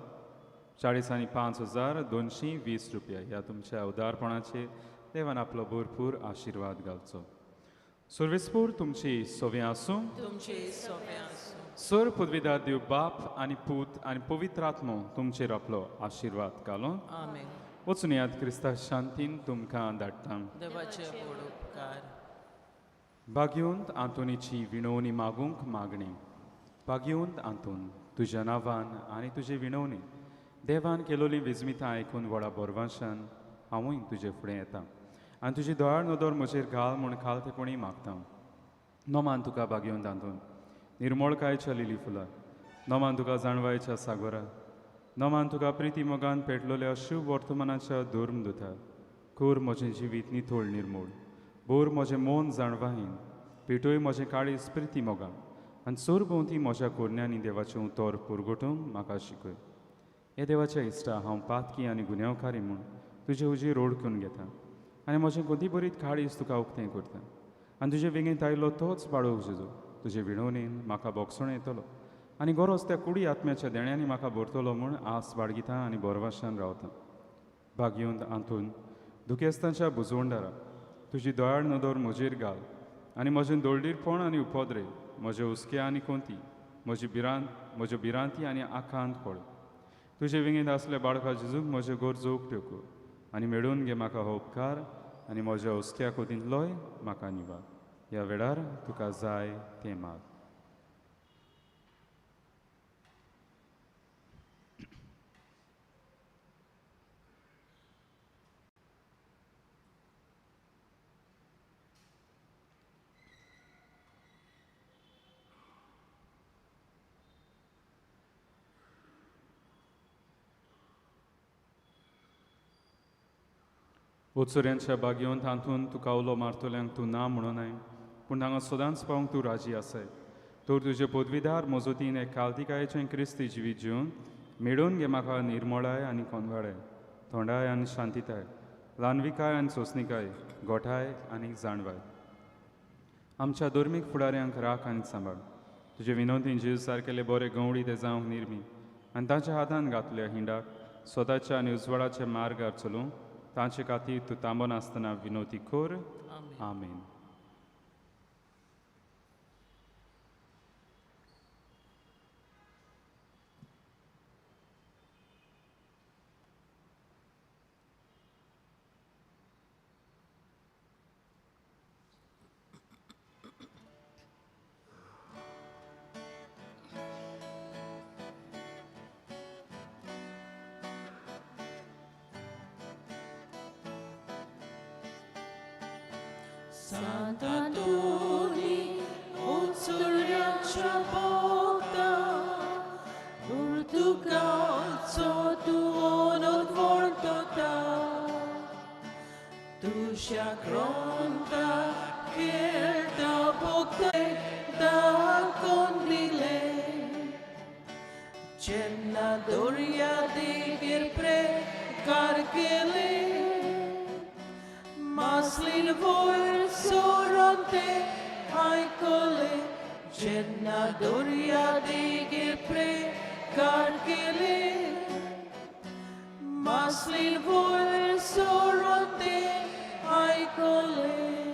[SPEAKER 2] 40,05,220 रुपया. ह्या तुमच्या उदारपणाचेर देवान आपलो भरपूर आशिर्वाद घालचो. सर्वेस्पूर तुमची सोवे आसूं.
[SPEAKER 1] तुमचे सोवे आसूं.
[SPEAKER 2] सर पदवीदार देव बाप आनी पूत आनी पवित्र आत्मो तुमचेर आपलो आशिर्वाद घालो.
[SPEAKER 1] आमेन.
[SPEAKER 2] वचून याद क्रिस्ता शांतीन तुमकां धाडटा.
[SPEAKER 1] देवाचे व्हड उपकार.
[SPEAKER 2] भाग्यवंत आंतोनीची विणवणी मागूंक मागणी. भाग्यवंत आंतोन, तुज्या नांवान आनी तुजे विणवणी देवान केलोली विजमितां आयकून व्हडा बोरवाशान हांवूय तुजे फुडें येता आनी तुजी दयाळ नदर म्हजेर घाल म्हूण खालतेपणी मागता. नोमान तुका भाग्यवंत आंतोन, निर्मळकायच्या लिली फुलां, नोमान तुका जाणवायच्या सागोरा, नोमान तुका प्रिती मोगान पेटलोल्या शिव वर्तमानाच्या धर्मदुता. कोर म्हजें जिवीत नितळ निर्मूळ, बोर म्हजें मन जाणवाहीन, पेटोय म्हजें काळीज प्रिती मोगान आनी सरभोंवती म्हज्या कोरण्यांनी देवाचें उतर पुरगोटूंक म्हाका शिकय. हे देवाच्या इश्टा, हांव पातकी आनी गुन्यांवकारी म्हूण तुजे हुजीर ओळखून घेता आनी म्हजें गोदी बरीत काळीज तुका उक्तें करता आनी तुजे वेंगेंत आयलो तोच बाळोव जेजू तुजे विणवणेन म्हाका बोगसण येतलो आनी गरज त्या कुडी आत्म्याच्या देण्यांनी म्हाका भरतलो म्हूण आस बाळगिता आनी बोरवाशान रावता. भाग्यवंत आंतून, दुखेस्तांच्या बुजवंडारा तुजी दयाळ नदर म्हजेर घाल आनी म्हजें दोळडीरपण आनी उपद्रे, म्हजे हुस्के आनी कोंती, म्हजी भिरांत, म्हज्यो भिरांती आनी आकांत पळय. तुजे वेंगेंत आसल्या बाळका जेजूक म्हज्यो गरजो उक्त्यो कर आनी मेळोवन घे म्हाका हो उपकार आनी म्हज्या हुस्क्या कोतींतलोय म्हाका निवार. ह्या वेळार तुका जाय तें माग. उत्सुऱ्यांच्या बागेवन तातूंत तुका उलो मारतल्यांक तूं ना म्हणूनय, पूण हांगा सदांच पावंक तूं राजी आसाय. तर तुजे पदवीदार मजतीन एक कालतिकायेचें क्रिस्ती जिवीत जिवन मेळोवन घे म्हाका निर्मळाय आनी कोनवाडाय, थोंडाय आनी शांतिताय, ल्हानविकाय आनी सोंसणिकाय, गोठाय आनी जाणवाय. आमच्या धर्मीक फुडाऱ्यांक राख आनी सांबाळ. तुजे विनोदीन जीव सारकेले बरे गंवडी ते जावंक निर्मी आनी तांच्या हातान घातल्या हिंडाक स्वताच्या आनी उजवाडाच्या मार्गार चलूंक तांचे खातीर तूं थांबनासतना विनोदी कर. आमेन.
[SPEAKER 1] Sant'Antoni, उत्सुऱ्यांच्या भोक्ता, पुर्तुगालचो तूं अनवळटता, तुज्या ग्रंथा खेळटा भोक्ते दाखोवन दिले, जेन्ना दर्या देगेर प्रेकार केले, मासलीन वयर सरून ते आयकले, जेन्ना दर्या देगेर प्रेकार केले, मासलीन वयर सरून ते आयकले.